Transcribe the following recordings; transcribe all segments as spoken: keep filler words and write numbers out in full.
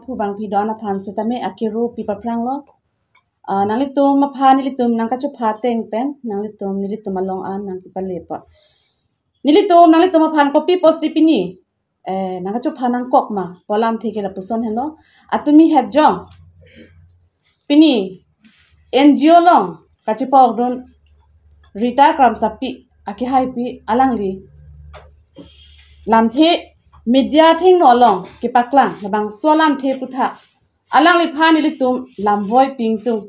Pu bangphi do-an aphan sitame akiru pi paphranglo. Ah, nanglitum aphan nelitum nangkachopha ateng pen nanglitum nelitum along an nangkipale apot. Nelitum nanglitum aphan kopi pusi pini, eh, nangkachopha nangkok ma pu alamthe ke lapuson helo. Atumi het jong pini N G O along kachepa-okdun Rita Kramsapi akehaipi alangli lamthe media athengno along kepaklang labangso alamthe aphuthak alangliphan nelitum lamvoipi ingtung.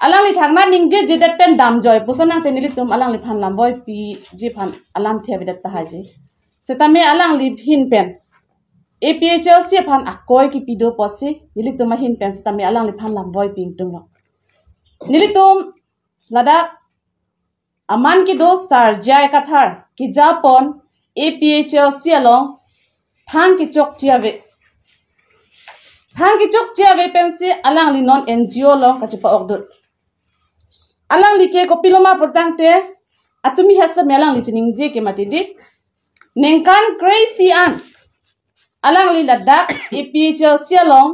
Alangli thangnat ningjejedet pen damjoi puson nangte nelitum alangliphan lamvoipiji aphan alamthe avedet tahai ji. Sitame alangli ahin pen A P H L C aphan akoi kipi do pusi nelitum ahin pen sitame alangliphan lamvoipi ingtunglo. Nelitum ladak aman kedo Sir J I Kathar kejapon A P H L C along thang kechokche ave. Thang kechokche ave pensi alangli non N G O along kachepa-okdun. Alangli ke kopiloma pulotangte atumi het sitame alangli chiningje ke mati di. Ningkan kre-isi an alangli ladak A P H L C along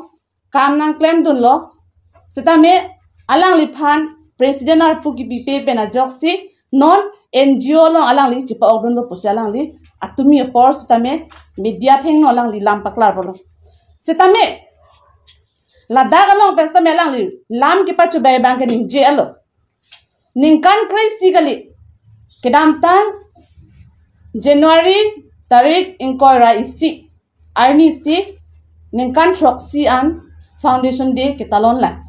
kam nangklemdunlo. Sitame alangliphan president arpu kipipe pen ajoksi non N G O along alangli chepa-okdunlo pusi alangli atumi apor sitame media athengno alangli lam paklarlo. Sitame ladak along pen sitame alangli lam kepachobei abang ke ningje-etlo. Ningkan kre-isi kali, kedamtang January tarik ingkoi ra isi arnisi ningkan throksi an Foundation Day ketalon lang.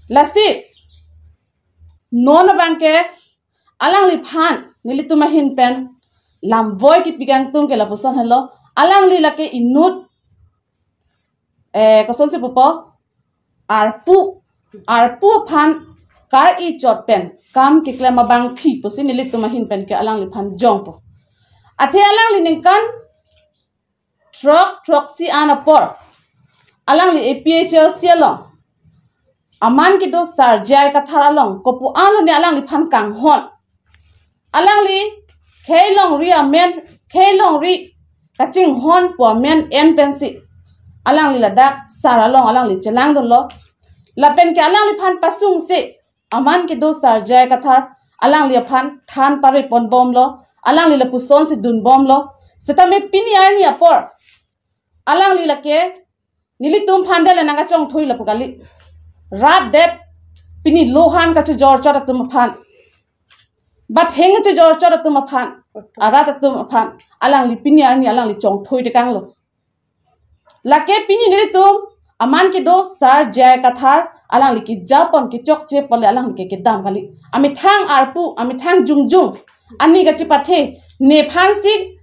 Lasi non abang ke alangliphan nelitum ahin pen lamvoi kipi kangtung ke lapuson helo. Alangli lake inut, eh, kosonsi pupo, arpu, arpu aphan kar-i chot pen kam keklem abangphi pusi nelitum ahin pen ke alangliphan jongpo. Athe alangli ningkan throk throksi an apor alangli A P H L C along aman kedo Sir J I Kathar along kopu-an lone alangliphan kanghon. Alangli khei longri amen, khei longri kachinghon pu amen en pensi alangli ladak sar along alangli chelangdunlo. Lapen ke alangliphan pasungsi aman kedo Sir J I Kathar alangli aphan than pareponbomlo, alangli lapusonsi dunbomlo. Sitame pini arni apor alangli lake nelitum aphan dele nangkachongthui lapu kali. Rapdet pini lohan kachojor chot atum aphan, batheng kachojor chot atum aphan, arat atum aphan alangli pini arni alangli chongthui tekanglo. Lake pini nelitum aman kedo Sir J I Kathar alangli kejapon kechokche apot le alangli ke kedam kali. Amethang arpu, amethang jongjong ani kachepathe, nephansi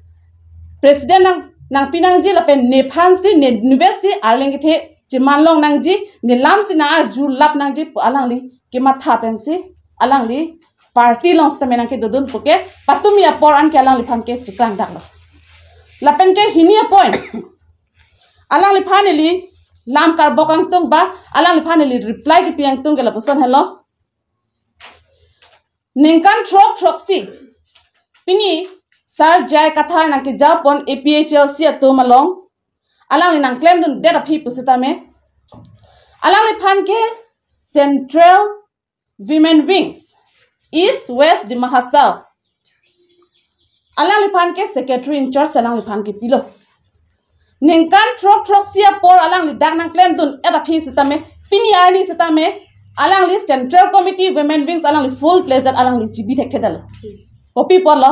president nang, nangpi nangji lapen nephansi ne nivesi arleng kethe cheman long nangji, ne lamsi nang-arjulap nangji pu alangli kematha pensi alangli party along sitame nangkedodun puke patumi apor an ke alangliphan ke cheklangdaklo. Lapen ke hini apoint, alangliphan neli lam karbok kangtung ba alangliphan neli reply kipi kangtung ke lapuson helo. Ningkan throk throksi pini Sir J I Kathar nangkejapon A P H L C atum along alangli nangklemdundet aphi pusitame alangliphan ke Central Women Wings, East West Dima Hasao, alangliphan ke secretary in charge alangliphan kepilo. Ningkan throk throksi apor alangli dak nangklemdundet aphi sitame pini arni sitame alangli Central Committee Women Wings alangli full-fledged alangli chibi thekthedetlo. Kopi apotlo?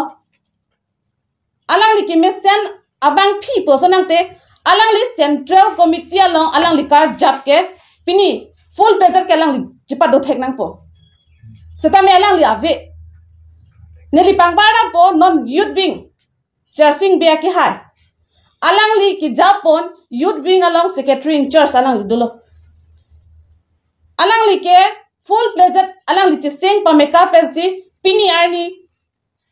Alangli kemesen abangphi puson nangte alangli Central Committee along alangli karjap ke pini full-fledged ke alangli chepadothe nangpo. Sitame alangli ave. Neli pangbar nangpo non Youth Wing Sersing Bey akehai. Alangli kejapon Youth Wing along secretary in charge alangli dolo. Alangli ke full-fledged alangli cheseng pameka pensi pini arni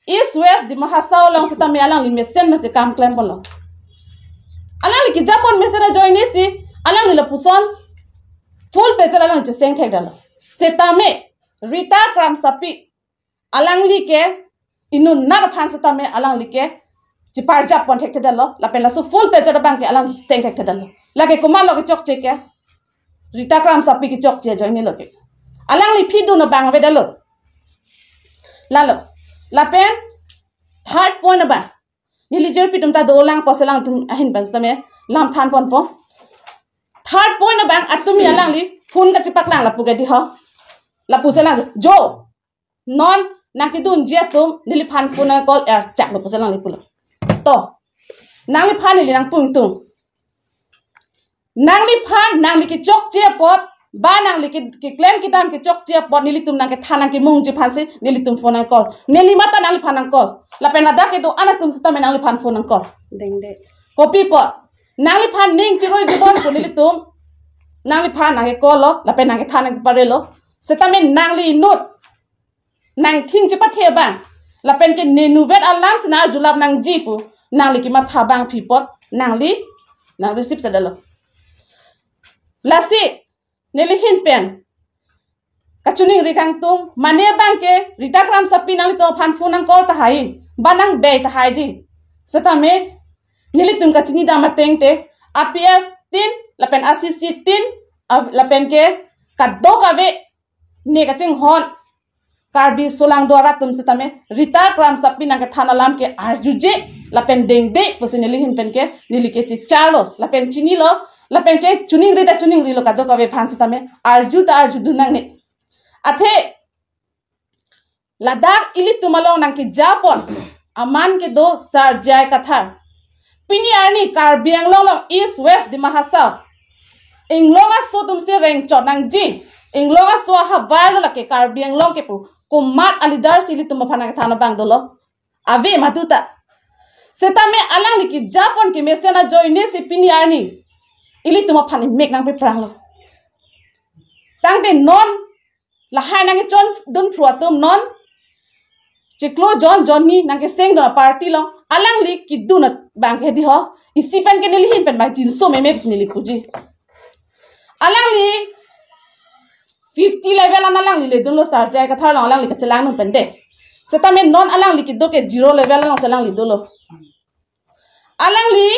East West Dima Hasao along sitame alangli mesen mesen kam klemponlo. Alangli kejapon mesen ajoinesi alangli lapuson full-fledged alangli cheseng thekdetlo. Sitame Rita Kramsapi alangli ke inut nat aphan sitame alangli ke chiparjap pon thekthedetlo, lapen laso full page abang ke alang seng thekthedetlo. Lake komatlo kechokche ke, Rita Kramsapi kechokche ajoine lo ke. Alangli phi dun abang avedetlo. Lalo, lapen third point abang, neli jirpi atum ta dolang pusi alangtum ahin pen sitame lam than ponpo. Third point abang, atumi alangli phone kachepaklang lapu ke di ho. Lapusi alang jo, non nangkedunji atum neliphan phone nang call er chak lapusi alangli pulo. To, nangliphan neli nangpu ingtung. Nangliphan, nangli kechokche apot, ba nangli ke, keklem kedam kechokche apot, nelitum nangkethan nangkemungji aphansi nelitum phone nang call. Neli matha nangliphan nang call. Lapen ladak kedo-an atum sitame nangliphan phone nang call. Dengde. Kopi apot, nangliphan ning chiroi jibon pu nelitum, nangliphan nangke call lo, lapen nangkethan nangkeparelo. Sitame nangli inut nangthin chepathe abang, lapen ke nenuvet alam si nang arjulap nangji pu nangli kematha abang phi apot, nangli nang receive sedetlo. Lasi neli ahin pen kachiningri kangtung, mane abang ke Rita Kramsapi nanglitum aphan phone nang call tahai, ba nang bei tahaiji. Sitame nelitum kachinidam ateng te, a P S tin, lapen a C C tin, a-, lapen ke kadokave ne kachinghon Karbi aso alang do arat atum sitame Rita Kramsapi nangkethan alam ke arjuje lapen dengde pusi neli ahin pen ke neli ke chicharlo, lapen chinilo, lapen ke chiningri ta chiningrilo, kadokave aphan sitame arju ta arjudun nangne. Athe ladak ilitum along nangkejapon aman kedo Sir J I Kathar. Pini arni Karbi Anglong along East West Dima Hasao, inglong aso atumsi rengchot nangji, inglong aso ahavar lo lake Karbi Anglong ke pu komat a-leader si ilitum aphan nangthan abang dolo? Ave madu ta. Sitame alangli kejapon kemesen ajoine si pini arni ilitum aphan imek nangpepranglo. Tangte non lahai nangkechondun phru atum, non chiklo jon jonni nangkesengdun a-party along alangli kedun abang ke di ho, isi pen ke neli ahin pen mai jinso meme pusi neli puji. Alangli fifty level an alangli ledunlo Sir J I Kathar along alangli kachelangdun pen de. Sitame non alangli kedo ke zero level alongsi alangli dolo. Alangli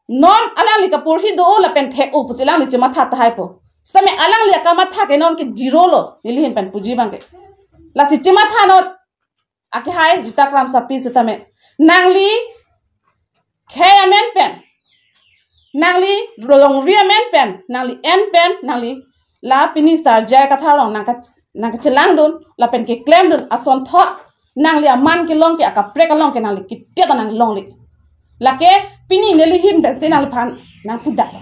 non alangli kaporhi do-o lapen thek-o pusi alangli chematha tahaipo. Sitame alangli akamatha ke non ke zero lo, neli ahin pen puji abang ke. Lasi chematha non akehai Rita Kramsapi sitame, nangli khei amen pen, nangli longri amen pen, nangli en pen, nangli la pini Sir J I Kathar along nangka, nangkachelangdun lapen keklemdun asonthot nangli aman kelong ke akaprek along ke nangli kitia ta nanglongle. Lake pini neli ahin pensi nangliphan nangpudak.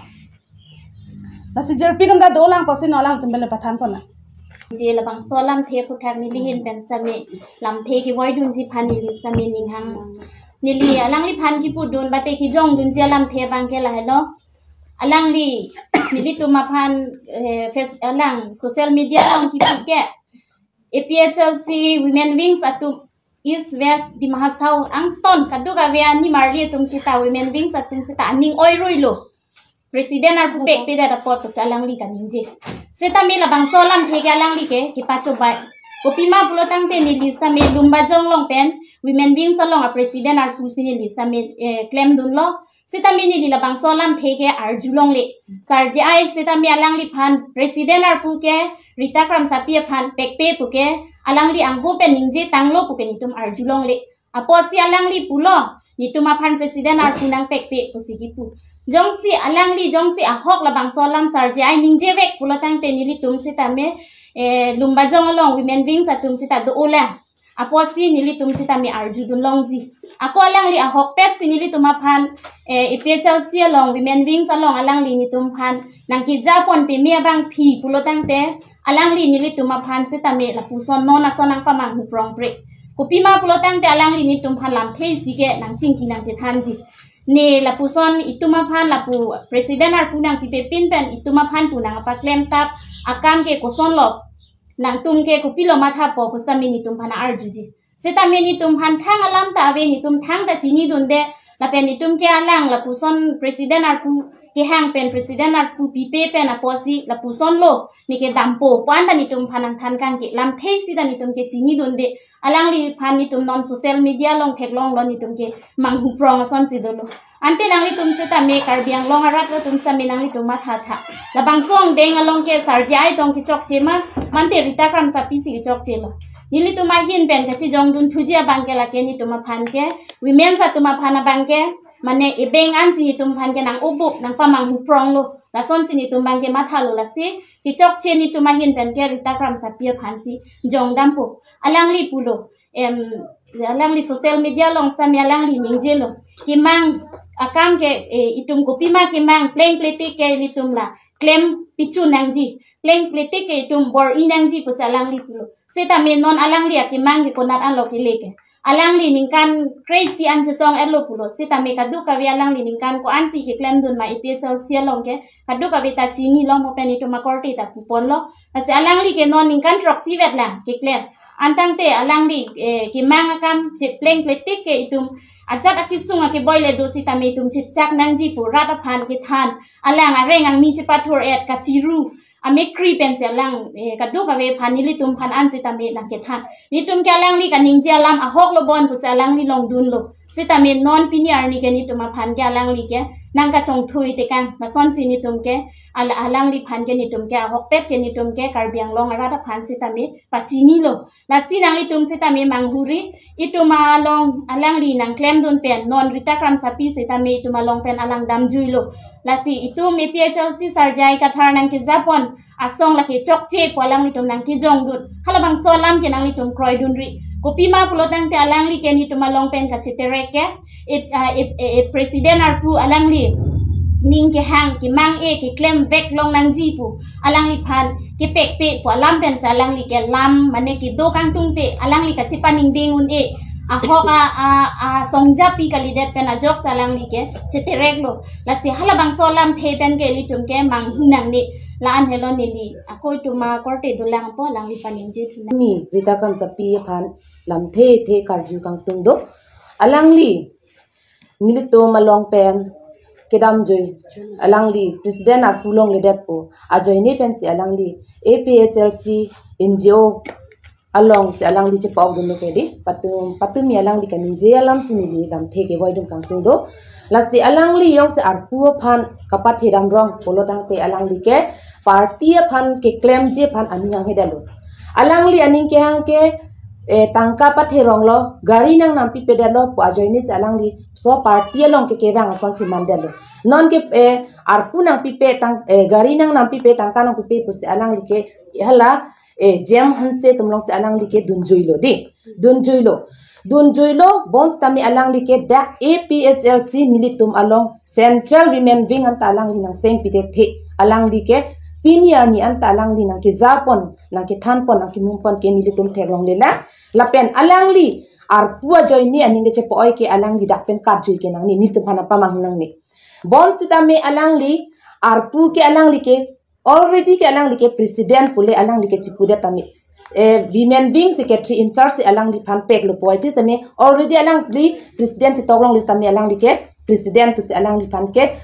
Lasi jirpi atum ta dolang pusi non alangtum pen le pathan pon nang. Je labangso alamthe aphuthak neli ahin pen sitame lamthe kevoidunji aphan neli sitame ninghang, neli alangliphan kepudun bate kejongdunji alamthe abang ke lahelo. Alangli nelitum aphan, eh, face, alang social media along kipu ke A P H L C Women Wings atum East West Dima Hasao angton kadokave animarli atum sita, Women Wings atum sita aning oiruilo. President arpu pekpedet apot pusi alangli kaningje. Sitame labangso alamthe ke alangli ke kepachobei. Kopima pulo tangte neli sitame Lumbajong along pen Women Wings along a-president arpu si neli sitame, eh, klemdunlo. Sitame neli labangso alamthe ke arjulongle. Sir J I sitame alangliphan president arpu ke Rita Kramsapi aphan pekpe pu ke alangli angho pen ningjetanglo pu ke netum arjulongle. Apotsi alangli pulo, netum aphan president arpu nangpekpe pusi kipu. Jongsi alangli, jongsi ahok labangso alam Sir J I ningjevek pulo tangte nelitum sitame, eh, Lumbajong along Women Wings atum sita do-olang. Apotsi nelitum sitame arjudun longji. Ako alangli ahokpet si nelitum aphan, eh, A P H L C along Women Wings along alangli netum aphan nangkejapon peme abang phi pulo tangte alangli nelitum aphan sitame lapuson non ason nangpamanghu prongpre. Kopima pulo tangte alangli netum aphan lamthe isi ke nangchingki nangchethanji. Ne lapuson itum aphan lapu president arpu nangpipe pin pen itum aphan pu nangpaklemtap akam ke kosonlo, nangtum ke kopilo mathapo pu sitame netum aphan arjuji. Sitame netum aphan thang alam ta ave, netum thangta chinidunde, lapen netum ke alang lapuson president arpu kehang pen president arpu pipe pen apotsi lapuson lo neke dampo pu anta netum aphan nangthan kangke, lamthe sita netum ke chinidunde. Alangliphan netum non social media along theklonglo, netum ke manghuprong asonsi dolo. Ante nanglitum setame Karbi Anglong arat atum setame nanglitum mathatha. Labangso angdeng along ke sar J I tong kechokche ma, mate Rita Kramsapi si kechokchelo. Nelitum ahin pen kachijongdun thuji abang ke lake netum aphan ke, women atum aphan abang ke, mane ebeng ansi netum aphan ke nang-ubup, nangpamanghupronglo. Lasonsi netum abang ke mathalo, lasi kechokche netum ahin pen ke Rita Kramsapi aphansi jongdampo. Alangli pulo, em, alangli social media along setame alangli ningjelo. Kemang akam ke, eh, itum kopima kemang, pleng pletik ke ilitum la klem pichu nangji, pleng pletik ke itum bor-i nangji pusi alangli pulo. Setame non alangli akemang ke konat anlo kele ke? Alangli ningkan kre-isi an chesong-etlo pulo. Setame kadokave alangli ningkan ko-ansi keklemdun ma A P H L C along ke, kadokave ta chinilo mo pen itum akorte ta puponlo. Lasi alangli ke non ningkan throksi vet lang keklem. Antangte alangli, eh, kemang akam chepleng pletik ke itum ajat akesung akeboi le do setame itum chechak nangji pu rat aphan kethan, alang areng angni chepathor-et, kachiru, amekri pensi alang, eh, kadokave aphan, nelitum aphan an setame nangkethan. Netum ke alangli kaningje alam ahok lo bon pusi alangli longdunlo. Setame non pini arni ke netum aphan ke alangli ke nangkachongthui tekang. Lasonsi netum ke ala-, alangliphan ke netum ke ahokpet ke netum ke Karbi Anglong arat aphan setame pachinilo. Lasi nanglitum setame manghuri, itum along alangli nangklemdun pen non Rita Kramsapi setame itum along pen alang damjuilo. Lasi itum A P H L C sar J I Kathar nangkejapon asong lake chokche pu alanglitum nangkejongdun. Halabangso alam ke nanglitum kroidunri. Kopima pulotangte alangli ke netum along pen kacheterek ke, e, a, e, e, e, president arpu alangli ning kehang kemang-e keklem vek long nangji pu alangliphan kepekpe pu alam pensi alangli ke lam mane kedo kangtungte alangli kachepaningding un-e, ahok a, a, a songjapi kalidet pen ajoksi alangli ke chetereklo. Lasi halabangso alamthe pen ke ilitum ke manghu nangne. La-an helo neli ako itum akorte dolang po, alangli paningje thunang. Mi Rita Kramsapi aphan lamthe the karju kangtung do. Alangli nelitum along pen kedamjui, alangli president arpu longledetpo ajoine pensi alangli A P H L C N G O alongsi alangli chepa-okdunlo ke di, patum, patumi alangli kaningje alamsi neli lamthe kevoidun kangtung do. Lasi alangli jongsi arpu aphan kapathedam rong pulotangte alangli ke party aphan keklemji aphan aning anghedetlo. Alangli aning kehang ke, eh, tangka patheronglo, gari nangnampipedet lo pu ajoinesi alangli so party along ke kevang asonsi mandetlo. Non ke, eh, arpu nangpipe tang, eh, gari nangnampipe, tangka nangpipe pusi alangli ke hala, eh, James Hanse atum alongsi alangli ke dunjuilo di. Dunjuilo. Dunjuilo, bonsitame alangli ke dak A P H L C nelitum along Central Women Wing anta alangli nangseng pithekthe. Alangli ke pini arni anta alangli nangkejapon, nangkethanpon, nangkemumpon ke nelitum theklonglelang. Lapen alangli arpu ajoine aning kechepa-oi ke alangli dak pen katjui ke nangne, nelitum aphan pamang nangne. Bonsitame alangli arpu ke alangli ke already ke alangli ke president pule alangli ke chipudet tame, eh, Women Wing secretary in charge si alangliphan peklo puvoiphit tame already alangli president chetoklongle tame alangli ke president pusi alangliphan ke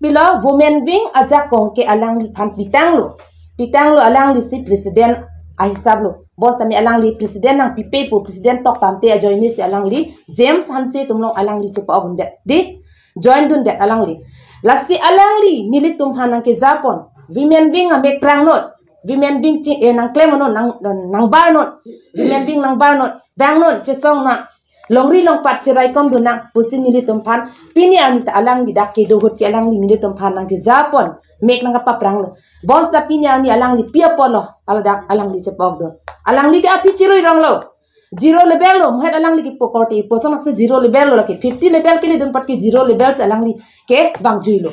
pilo Women Wing ajakong ke alangliphan pitanglo. Pitanglo, alanglisi president ahisaplo. Bonsitame alangli president nangpipe pu president toktangte ajoinesi alangli James Hanse atum along alangli chepa-okdundet di, joindundet alangli. Lasi alangli nelitum aphan nangkejapon, Women Wing amek prangnon, Women Wing chi, eh, nangklemnon, nang, nangbarnon, Women Wing nangbarnon, vangnon, chesong nang, longri longpat cheraikomdun nang pusi nelitum aphan pini arni ta alangli dak kedo ahut ke alangli nelitum aphan nangkejapon, mek nangkapapranglo. Bonsita pini arni alangli pi apotlo, ladak alangli chepa-okdun. Alangli ke aphi chirui ronglo. Zero level lo, muhet alangli ke pokorte, posong naksi zero level lo lake, fifty level keledun apot ke zero level si alangli ke vangjuilo.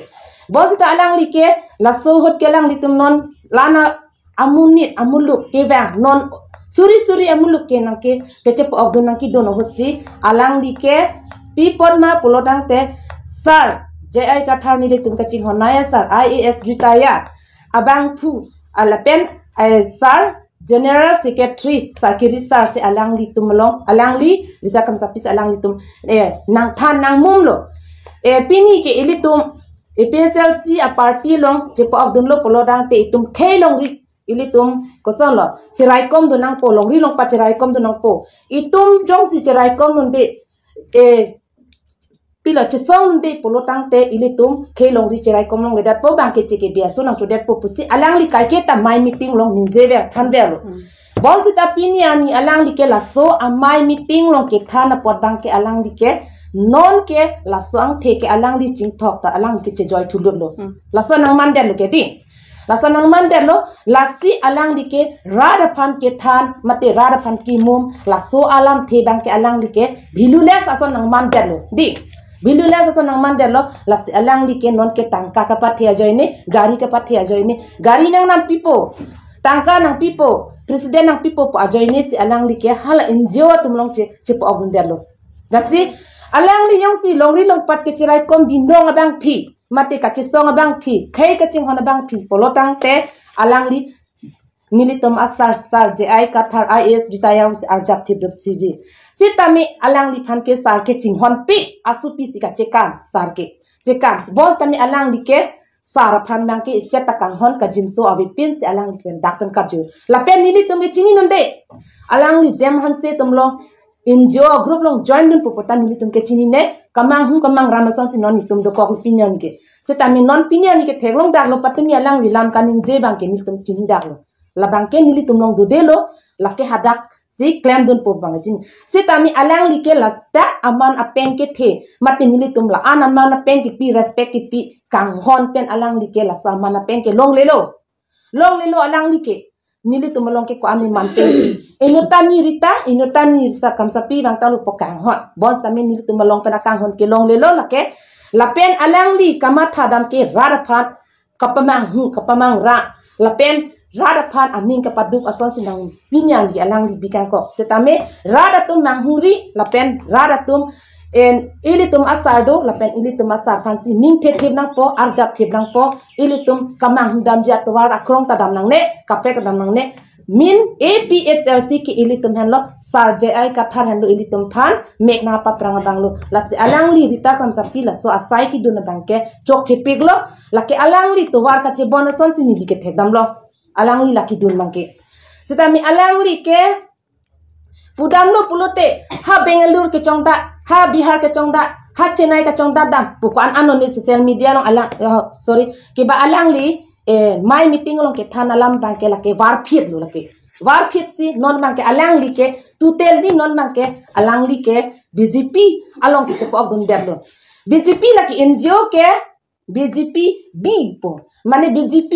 Bonsita alangli ke laso ahut ke alanglitum non la-an amonit amuluk kevang, non suri suri amuluk ke nangke, kechepa-okdun nangkedun ahutsi alangli ke pi apot ma pulotangte sar J I Kathar nelitum kachinghon naya sar, I A S retire, abangphu, ah, lapen, eh, sar General Secretary Sakiri sar si alanglitum along, alangli Rita Kramsapi si alanglitum, eh, nangthan nangmumlo. Eh, pini ke ilitum APHLC a party along chepa-ok dunlo pulo tangte itum khei longri ilitum kosonlo cheraikom dun nangpo, longri longpat cheraikom dun nangpo. Itum jongsi cheraikom dunde, eh, pilo chesong dunde pulo tangte ilitum khei longri cheraikom longledetpo, bangke cheke biaso nangchodetpo pusi alangli kaiketa amei meeting along ningjever thanverlo. Hmm. Bonsita pini arni alangli ke laso amei meeting along kethan apot bangke alangli ke non ke laso angthe ke alangli chingthok ta alangli ke chejoi thulutlo. Hmm. Laso nangmandetlo ke di. Laso nangmandetlo, lasi alangli ke rat aphan kethan, mate rat aphan kimum, laso alamthe bangke alangli ke valueless ason nangmandetlo. Di, valueless ason nangmandetlo, lasi alangli ke non ke tangka kapathe ajoine, gari kapathe ajoine, gari nangnampipo, tangka nangpipo, president nangpipo pu ajoine si alangli ke hala NGO atum along che, chepa-ok dundetlo. Lasi alangli jongsi longri longpat ke cheraikom dindong abangpi, mate kachesong abangpi, khei kachinghon abangpi pulo tangte alangli nelitum a sir, sir J I Kathar IAS retire si arjap thip dup si di. Sitame alangliphan ke sir ke chinghonpi, asopi si kachekam sir ke. Chekam. Bonsitame alangli ke sir aphan bangke ichet ta kanghon, kajimso avepin si alangli pen dak pen karju. Lapen nelitum ke chini dunde. Alangli Jem Hanse atum along NGO group along join dunpo puta nelitum ke chinine, kamanghum kamangram asonsi non itum dokok opinion ke. Sitame non pini arni ke theklong daklo patumi alangli lam kaningje bangke nelitum chini daklo. Labangke nelitum along dodelo, lake hadak si klem dunpo bang chini. Sitame alangli ke ladak aman apeng kethe, mate nelitum la-an aman apeng kepi, respect kepi, kanghon pen alangli ke laso aman apeng ke longlelo. Longlelo alangli ke. Nelitum along ke ko-an ni manpeng. Inutani rita, inutani risa kamsapi vang talu po kanghon. Bonsitame nelitum along pen akanghon ke longlelo lake. Lapen alangli kamatha dam ke rat aphan kapamanghu, kapamangra. Lapen rat aphan aning kapaduk asonsi nang pini arni alangli bikangkok. Sitame rat atum manghuri, lapen rat atum en ilitum a sir do, lapen ilitum a sir aphansi ning thethip nangpo, arjap thip nangpo, ilitum kamanghudamji atovar akrong ta dam nangne, kaprek ta dam nangne. Min APHLC ke ilitum henlo, sir J I Kathar henlo ilitum aphan mek nangpaprang abanglo. Lasi alangli rita kramsapi laso asai kedun abangke chokchepiklo, lake alangli tovar kachebon asonsi neli ke thekdamlo. Alangli la kedun bangke. Sitame alangli ke pudamlo pulote, ha Bangalore kechongdat, ha Bihar kechongdat, ha Chennai kechongdat dam pu ko-an anoni social media along alang, oh, sorry, keba alangli, eh, amei meeting along kethan alam bangke lake varphitlo lake. Varphit si non bangke alangli ke, totally non bangke alangli ke BJP alongsi chepa-ok dundetlo. BJP lake NGO ke, BJP B po. Mane BJP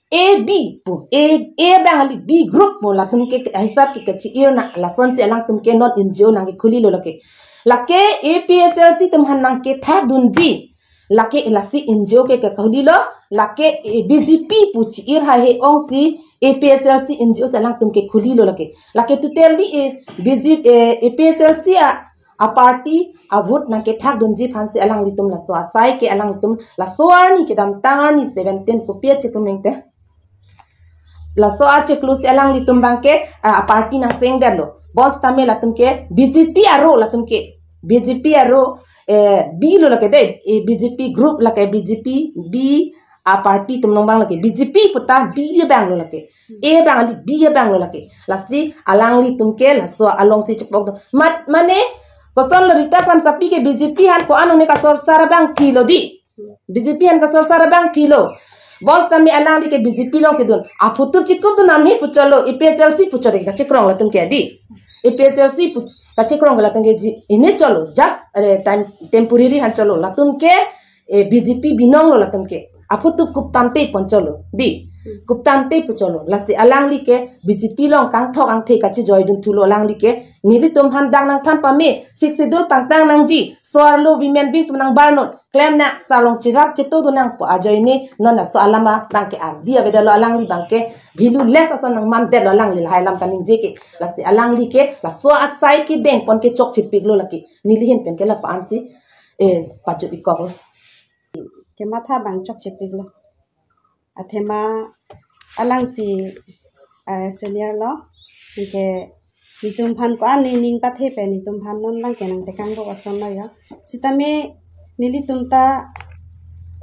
A B po. A, A bang kali, B group po. Latum ke hisap ke kachi-ir na, lasonsi alangtum ke non NGO nangkekhulilo lake. Lake APHLC atum aphan nangkethak dunji. Lake lasi NGO ke kekhulilo, lake, eh, BJP pu chi-ir haihe ongsi APHLC NGO si alangtum kekhulilo lake. Lake totally, eh, BJ, eh, APHLC a a party a vote nangkethak dunji aphansi alanglitum laso asai ke alanglitum laso arni kedamtang arni seventeen kopi achiklo mengte. Laso achiklo si alanglitum bangke, ah, a party nangsengdetlo. Bonsitame latum ke BJP aro latum ke. BJP aro, eh, B lo lake de, eh, BJP group lake BJP B a party atum along bang lake. BJP puta B abanglo lake. A bang kali, B abanglo lake. Lasi alanglitum ke laso alongsi chepa-ok do. Mat, mane, kosonlo rita kramsapi ke BJP aphan ko-an anoni kasorsar abangphilo di. BJP aphan kasorsar abangphilo. Bonsitame alangli ke BJP alongsi dun. Aphutup chikup dun namhi pu cholo, APHLC pu cholo kachikrong latum ke di. APHLC pu kachikrong latum ke ji. Ini cholo, just, eh, time, temporary aphan cholo. Latum ke, eh, BJP binonglo latum ke. Aphutup kuptangte pon cholo. Di. Kuptangte pu cholo. Lasi alangli ke BJP along kangthok angthe kachijoi dunthulo alangli ke. Nelitum aphan dak nangthan pame. Sixth Schedule pangtang nangji. So-arlo women wing atum nangbarnon. Klem na, sar along cherap chetu dun nangpo ajoine, non laso alam abangke ardi avedetlo alangli bangke, valueless ason nangmandetlo alangli lahai alam kaningje ke, lasi alangli ke, laso asai kedeng pon ke chokchepiklo lake, neli ahin pen ke lapu-ansi, eh, pajut-ikkok. Kematha abang chokchepiklo. Athema alangsi, eh, senior lo, anke netum aphan ko-an nening pathe pen netum aphan non bangke nangtekang bo ason lo ya. Sitame nelitum ta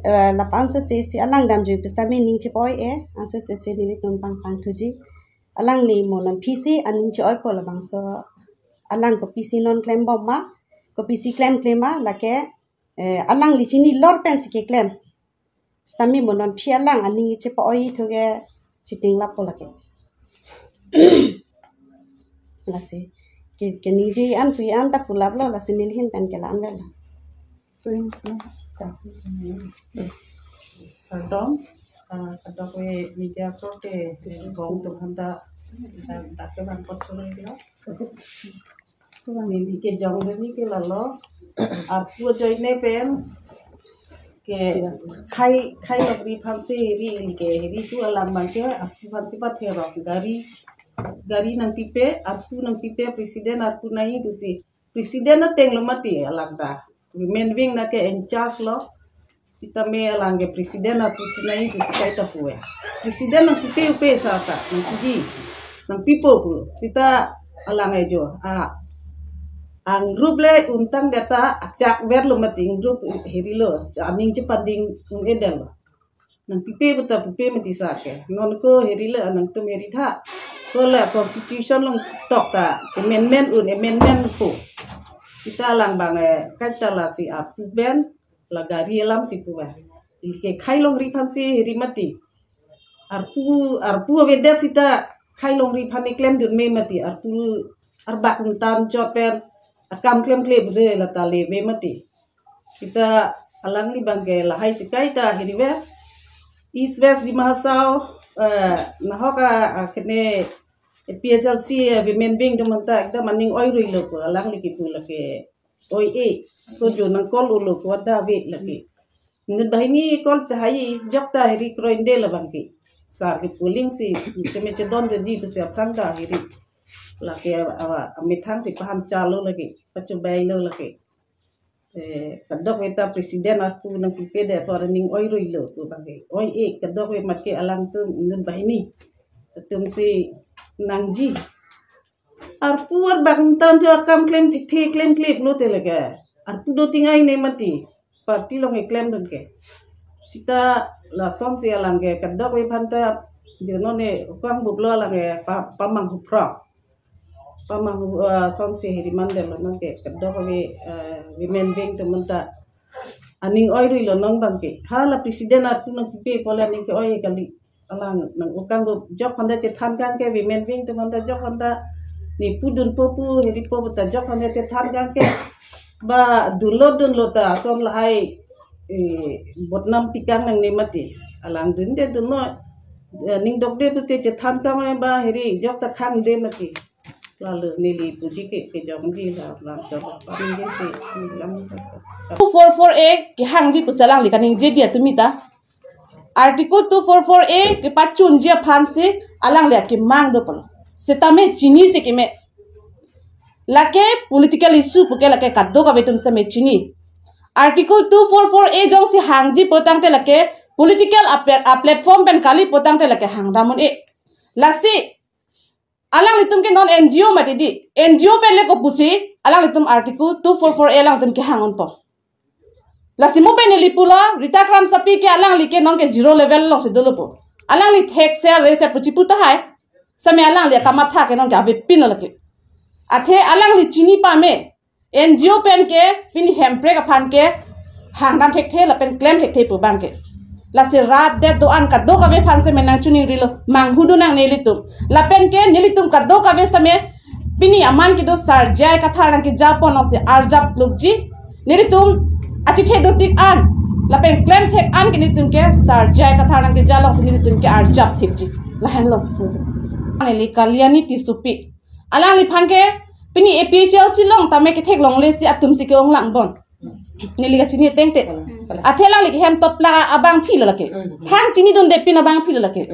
eh, lapu anso sesi alang damjui pusitame ning chepa-oi-e, anso sesi nelitum pangtang thuji. Alangli mo non phisi aning che-oipo labangso alang kopisi non klembom ma, kopisi klemkle ma, lake, eh, alangli chinilor pensi keklem. Sitame mo non phi alang aning chepa-oi-e thu ke chitinglappo lake. Lasi ke, keningje an pu an ta pulaplo, lasi neli ahin pen ke la-an vela. Kardom, ah, kadokave media korte, eh, bong atum aphanta, ah, dak kevang pot cholo lo. Neli kejong duni ke lalo, arpu ajoine pen ke khei, khei longri aphansi heri ke, heri tu alam abang ke arpu aphansi patherok, gari, gari nangpipe, arpu nangpipe, president arpu nangji pusi. President ateng lo mati alang ta. Women wing na ke in charge lo. Sitame alang ke president arpu si nangji pusi kaita pu-e. President nangpipe upe sa ta, nangpiji, nangpipo pulo. Sita alang ejo, ah, ang group le untang data achak ver lo mati, group heri lo, aning chepanding un-edetlo. Nangpipe puta pipe mati sa ke. Non ko heri le nangtum heri tha. Ko le constitution along tok ta amendment un, amendment po. Sita alang abang, eh, kaita lasi arpu pen la gari alam si pu-e. Ke khei longri aphansi heri mati. Arpu, arpu avedet sita khei longri aphan klemdun me mati. Arpu arbak untan chot pen akam klemkle bude la ta le me mati. Sita alangli abang ke lahai si kaita heri ve. East West Dima Hasao, eh, nahok a, a kene A P H L C, eh, women wing atum aphanta ekdam aning oirui lo ko, alangli kipu lake oi-e, ko jo nang call ulo ko, ada ave lake. Inut banghini call tahai, jok ta heri kroinde labang ke. Sar ke polling si, teme chedon de di pusi aphrang ta heri. Lake, awa, amethang si pahan chalo lake, pachobai lo lake. Eh, kadokave ta president arpu nangpipe de apor aning oirui lo pu abang ke. Oi-e, kadokave mat ke alangtum inut banghini atum si nangji. Arpu arbak untan jo akam klem thekthe, klemkle pulote lake. Arpu do tingai ne mati. Party along keklemdun ke. Sita lasonsi alang ke kadokave aphanta, jeno ne ukang bublo alang ke pa, pamanghu phrok. Pamanghu, eh, sonsi heri mandetlo non ke, kadokave, eh, women wing atum aphanta aning oirui lo non abang ke. Hala president arpu nangpipe pu le aning ke-oi kali. Alang nang ukang bu jok aphanta chethan kang ke, women wing atum aphanta jok aphanta ne pudunpo pu, heripo pu ta jok aphanta chethan kang ke. Ba dunlo dunlo ta ason lahai, eh, bodnam pikang nangne mati. Alang dunde dunlo, eh, ning dokde pute chethan kang, eh, ba heri jok ta khangde mati. Lalu neli puji ke, kejongji la, la jok, paning je si, lam. Two four four A kehangji pusi alangli kaningje dia tumi ta. Article two four four A kepachunji aphansi alangli akemang do pulo. Sitame chinisi keme. Lake political issue puke lake kadokave atum sitame chini. Article two four four A jongsi hangji pulotangte lake political a pla-, a platform pen kali pulotangte lake hangdam un-e. Lasi alanglitum ke non N G O mati di. N G O pen le kopusi alanglitum Article two four four A alanglitum kehang unpo. Lasi mo pen neli pulo, Rita Kramsapi ke alangli ke non ke zero level alongsi dolo po. Alangli thek ser re ser pu chipu tahai. Sitame alangli akamatha ke non ke avepin lo lake. Athe alangli chini pame. N G O pen ke pini Hemprek aphan ke hangdam thekthe lapen klem thekthe pu abang ke. Lasi rat det do-an kadokave aphan sitame nangchiningrilo, manghu do nang nelitum. Lapen ke nelitum kadokave sitame pini aman kedo Sar J I Kathar nangkejapon alongsi arjap lukji. Nelitum achithe do tik an lapen klem thek an ke nelitum ke Sar J I Kathar nangkeja alongsi nelitum ke arjap thekji. Lahenlo. Neli Kalyani Tissopi. Alangliphan ke pini A P H L C along tame kethek longle si atum si ke-ong lang bon. Neli kachini tengte. Athe alangli kehem topla abangpi lo lake. Thang chinidunde pin abangpi lo lake.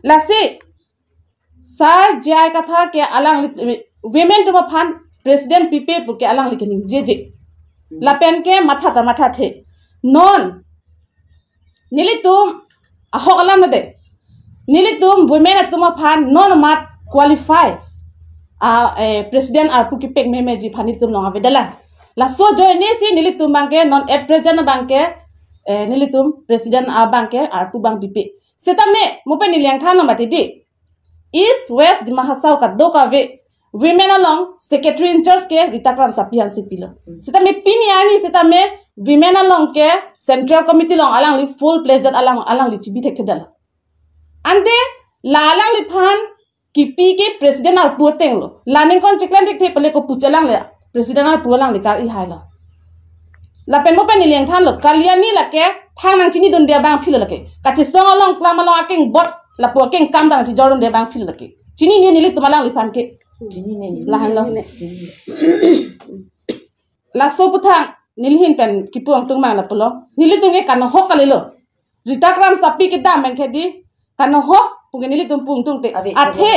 Lasi Sar J I Kathar ke alangli women atum aphan president pipe puke alangli keningjeje. Lapen ke matha ta mathathe. Non nelitum ahok alam nade. Nelitum women atum aphan non mat qualify a, eh, president arpu kepek memeji aphan nelitum along avedet lang. Laso ajoine si nelitum abang ke non at present abang ke eh, nelitum president abang ke arpu abang pipe. Setame mo pen neli nangthanlo mati di. East West Dima Hasao kadokave women along secretary in charge ke Rita Kramsapi aphansi pilo. Setame pini arni setame women along ke central committee along alangli full pledged, alang alangli chibi thekthedetlo. Ante la alangliphan kipi ke president arpu atenglo. La ningkan cheklem thekthe pale kopusi alangli president arpu alangli kar-i hailo. Lapen mo pen neli nangthanlo, Kalyani lake thang nangchinidunde abangphilo lake. Kachesong along, klam along akeng bot, lapu akeng kam ta nangchijordunde abangphilo lake. Chinine nelitum alangliphan ke. Lahenlo. Laso aphuthak neli ahin pen kipu ingtung mang lapulo. Nelitum ke kanohok kalilo. Rita Kramsapi kedam pen ke di kanohok pu ke nelitum pu ingtungte. Abi, athe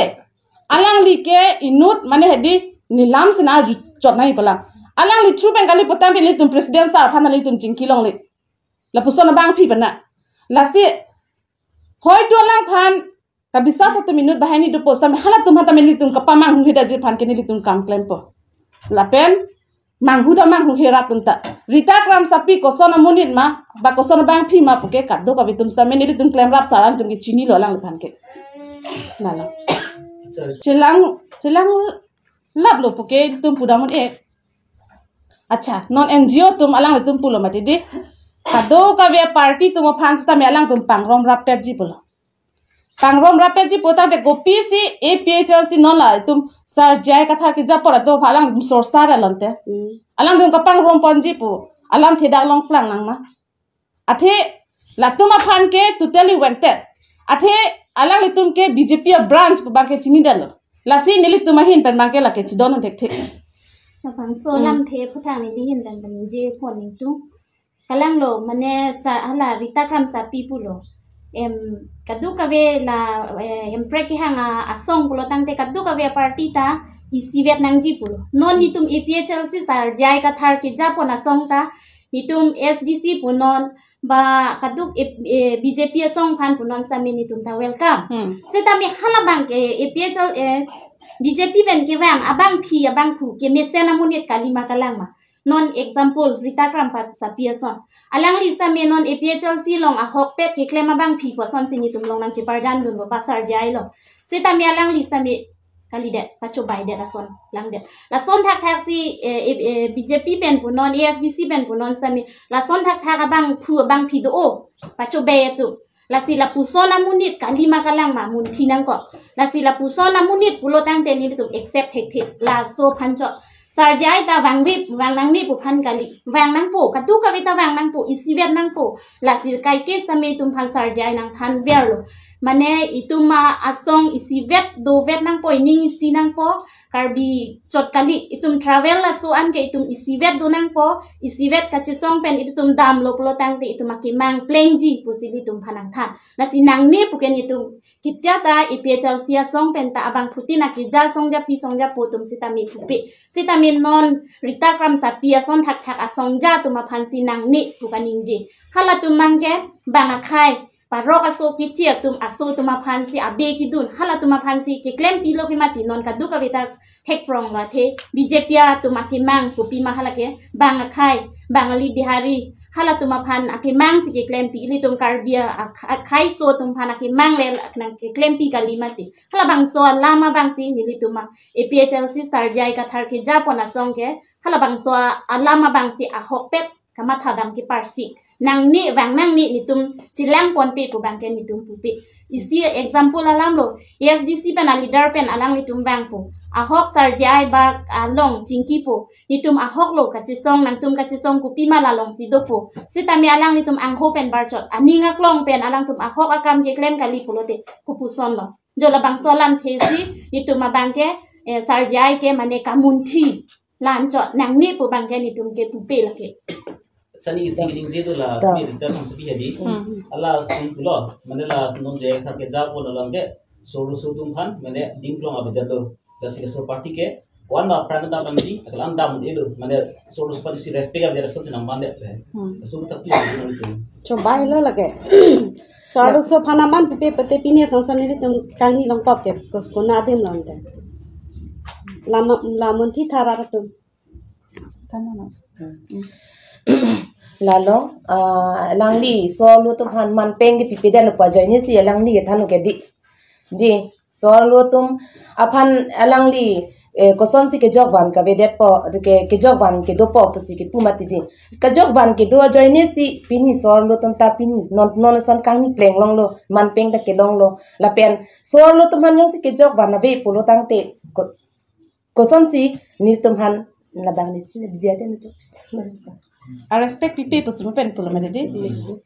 alangli ke inut mane hedi nelam sena ju-, chot nai pala. Alangli through pen kali putangte nelitum president sir aphan nelitum chingki longle. Lapuson abangphi pana. Lasi hoito alangphan kabisas atum inut banghini dopo setame halatum aphan tame nelitum kapamanghuhedetji aphan ke nelitum kam klempo. Lapen manghu ta manghuhe rat atum ta. Rita Kramsapi koson amonit ma, ba koson abangphi ma pu ke kadokave atum setame nelitum klemrap sar atum ke chinilo alangliphan ke. Lalo. Chelang, chelang laplo pu ke ilitum pudam un-e. Accha, non N G O atum alanglitum pulo mati di. Kadokave party atum aphan setame alangtum pangromrappetji pulo. Pangromrappetji putangte kopisi A P H L C non la itum Sir J I Kathar keja apor atum aphan alangtum sorsar alonte. Hmm. Alangtum kapangrom ponji pu alamthe dak long plang nang ma. Athe latum aphan ke totally wanted. Athe alanglitum ke B J P a branch pu abang ke chinidetlo. Lasi nelitum ahin pen abang ke lake chidon thekthe. Labangso Hmm. lamthe aphuthak neli ahin pen pen je pon ningtung. Kalanglo mane sa hala Rita Kramsapi pulo. Em, kadokave la, eh, emprek kehang a, asong pulo tangte kadokave party ta isivet nangji pulo. Non nelitum A P H L C Sir J I Kathar keja apon asong ta nelitum S D C punon ba kadok, eh, eh, B J P asong aphan punon setame nelitum ta welcome. Hmm. Setame hala abang ke A P H L, eh, B J P pen kevang abangphi abangphu kemesen amonit kali ma kalang ma. Non example, Rita Kramsapi ason. Alangli setame non A P H L C along ahokpet keklem abangphi pu asonsi nelitum along nangcheparjandunpo ba Sir J I along. Setame alangli setame kalidet, pachobaidet ason, langdet. Lason thakthaksi, eh, eh, eh, B J P pen punon, A S D C pen punon setame, lason thakthak abangphu abangphi do-o, pachobai atum. Lasi lapuson amonit kali ma kalang ma munthi nangkok. Lasi lapuson amonit pulo tangte nelitum accept thekthe. Laso aphan chot. Sir J I ta vangvep, vang nangne pu aphan kali. Vang nangpo, kadokave ta vang nangpo, isivet nangpo. Lasi kaike setame itum aphan Sir J I nangthanverlo. Mane itum a asong isivet dovet nangpo, ining isi nangpo. Karbi chot kali, itum travel laso an ke itum isivet do nangpo, isivet kachesong pen itum damlo pulo tangte itum akemang plengji pusi ilitum aphan nangthan. Lasi nangne pu ke nelitum kecha ta A P H L C asong pen ta abangphutin akeja asong japi asong japo atum setame pupe. Setame non Rita Kramsapi ason thakthak asong ja atum aphansi nangne pu kaningje. Halatum abang ke bang akhei, parok aso keche atum, aso atum aphansi abe kedun, halatum aphansi keklempilo ke mati non kadokave ta thekpronglo athe B J P atum akemang kopi ma hala ke bang akhei, Bangali Bihari, halatum aphan akemangsi keklempi, ilitum Karbi a-, ak-, akhei aso atum aphan akemang le nangkeklempi kali mati. Halabangso alam abangsi nelitum a A P H L C Sir J I Kathar keja apon asong ke, halabangso alam abangsi ahokpet kamathadam keparsik. Nangne vang nangne nelitum chelang ponpe pu abang ke nelitum pupe. Isi example alamlo, A S D C pen a leader pen alanglitum vangpo. Ahok Sir J I bak along chingkipo. Nelitum ahoklo kachesong, nangtum kachesong kopi ma la alongsi dopo. Setame alanglitum angho pen barchot. Aning aklong pen alangtum ahok akam keklem kali pulote kopusonlo. Jo labangso alamthesi nelitum abang ke, eh, Sir J I ke mane kamunthi. La-an chot nangne pu abang ke nelitum ke pupe lake. Chani isi ningje do la, Da. Kami Rita Kramsapi hadi. Hmm. Hala sung pulo, mane la non J I Kathar keja apon along ke, solo so atum aphan, mane dingklong abedetlo. Lasi laso party ke, wan ma pran ta bangji, akal an dam-elo, mane solo so party si respect abedet, laso chenam bandet. Hmm. Laso tak tu, nelitum. Chobailo lake. Solo so aphan aman pipe pete pini song song nelitum kangni longkok ke, kos kona adim lo ante. Lama, lamun thi thara atum. Thank you. Lalo, ah, alangli so-arlo atum aphan manpeng ke pipedetlo pu ajoine si alangli kethan ke di. Di, so-arlo atum aphan alangli, eh, kosonsi kejokvan kavedetpo, ke, kejokvan kedopo pusi kepu mati di. Kejokvan kedo ajoine si pini so-arlo atum ta pini non, non ason kangni pleng longlo, manpeng ta kelonglo. Lapen so-arlo atum aphan jongsi kejokvan ave pulo tangte, ko-, kosonsi nelitum aphan labang ni chini dia den tu. A respect pipe pusi mo pen pulo mati di.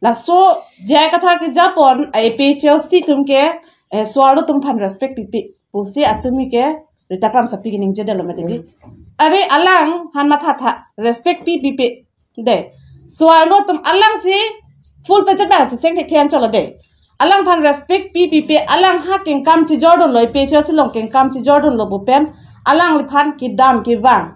Laso J I Kathar kejapon, eh, A P H L C atum ke, eh, so-arlo atum aphan respect pipe pusi atum ke Rita Kramsapi ke ningjedetlo mati di. Are alang aphan mathatha, respect pi pipe de. So-arlo atum alangsi full pejat bang cheseng thekhen cholo de. Alang aphan respect pi pipe, alang ha kengkam chejordunlo, A P H L C along kengkam chejordunlo pu pen alangliphan kedam kevang.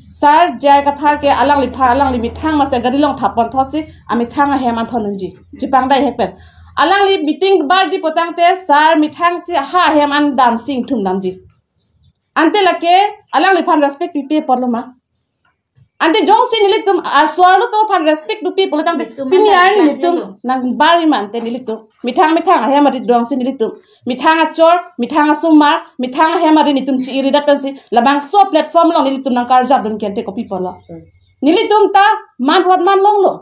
Sir J I Kathar ke alangliphan, alangli methang masi gari along thapon thosi amethang ahem an thondunji. Chepangdai hek pen. Alangli meeting barji pu tangte sir methang si ha ahem an damsi ingthum damji. Ante lake alangliphan respect pipe apotlo ma. Ante jongsi nelitum, ah, so-arlo atum aphan respect pipe pulo tangte, nelitum pini an arni nelitum nangbar ma ante nelitum. Methang methang ahem ari dongsi nelitum. Methang achor, methang asomar, methang ahem ari nelitum chi-iridat pensi labangso platform along nelitum nangkarjapdun ke ante kopi pulo. Hmm. Nelitum ta man hot man longlo.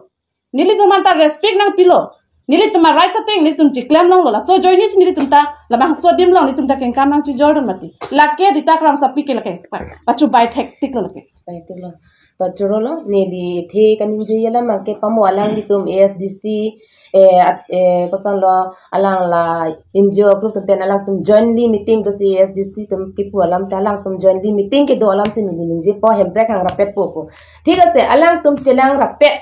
Nelitum aphan ta respect nangpilo. Nelitum a-right ateng nelitum chiklem longlo. Laso ajoine si nelitum ta labangso adim along nelitum ta kengkam nangchejordun mati. Lake Rita Kramsapi ke lake pa, pachubai thektiklo lake. Pai tiklo. To chorolo, neli the kaningje alam abangke pamo alanglitum A S D C, eh, at, eh, kosonlo alang la N G O group atum pen alangtum jointly meeting dosi A S D C atum kipu alam ta alangtum jointly meeting kedo alam si neli ningjepo, Hemprek hangrapetpo pu. Thik ase, alangtum chelangrapet,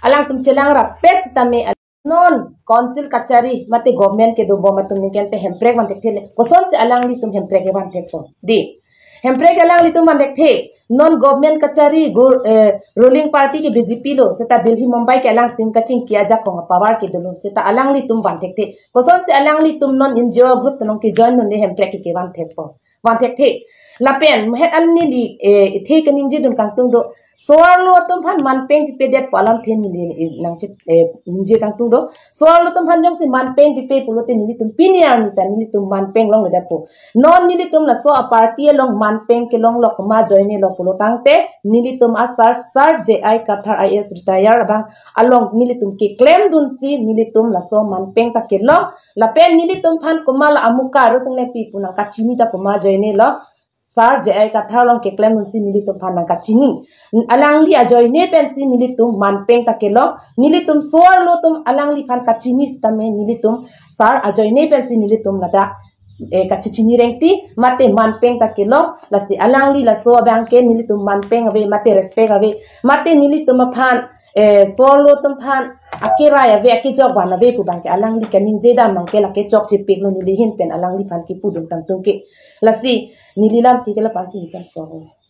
alangtum chelangrapet sitame non council kachari mate government kedobom atum ningkan te Hemprek vanthekthele. Kosonsi alanglitum Hemprek kevanthekpo? Di. Hemprek alanglitum vanthekthe. Non government kachari go, eh, ruling party ke B J P lo. Seta Delhi Mumbai ke alangtum kachingki ajakong a-power kedolo. Seta alanglitum vanthekthe. Kosonsi alanglitum non N G O group atum along kejoin dunde Hemprek ke kevanthekpo? Vanthekthe. Lapen, het an neli, eh, ithe kaningjedun kangtung do. So-arlo atum aphan manpeng pipedetpo alam the neli, eh, nangchit, eh, ningje kangtung do. So-arlo atum aphan jongsi manpeng pipe pulote nelitum pini arni ta nelitum manpeng longledetpo. Non nelitum laso a-party along manpeng kelonglo komat ajoinelo pulo tangte nelitum a-sir, Sir J I Kathar I A S retire abang along nelitum keklemdunsi nelitum laso manpeng ta kelong. Lapen nelitum aphan komat la amuka Rosing Lengpi pu nangkachini ta komat ajoinelo, Sir J I Kathar along keklemdunsi nelitum aphan nangkachini. Alangli ajoine pensi nelitum manpeng ta kelong. Nelitum so-arlo atum alangliphan kachini sitame nelitum sir ajoine pensi nelitum ladak, eh, kachechini rengti mate manpeng ta kelong. Lasi alangli laso abangke nelitum manpeng ave mate respect ave mate nelitum aphan, eh, so-arlo atum aphan akerai ave, akejokvan ave pu abangke alangli kaningjedam abangke lake chokchepiklo neli ahin pen alangliphan kipudun kangtung ke. Lasi neli lamthe ke la-ansi tangkok.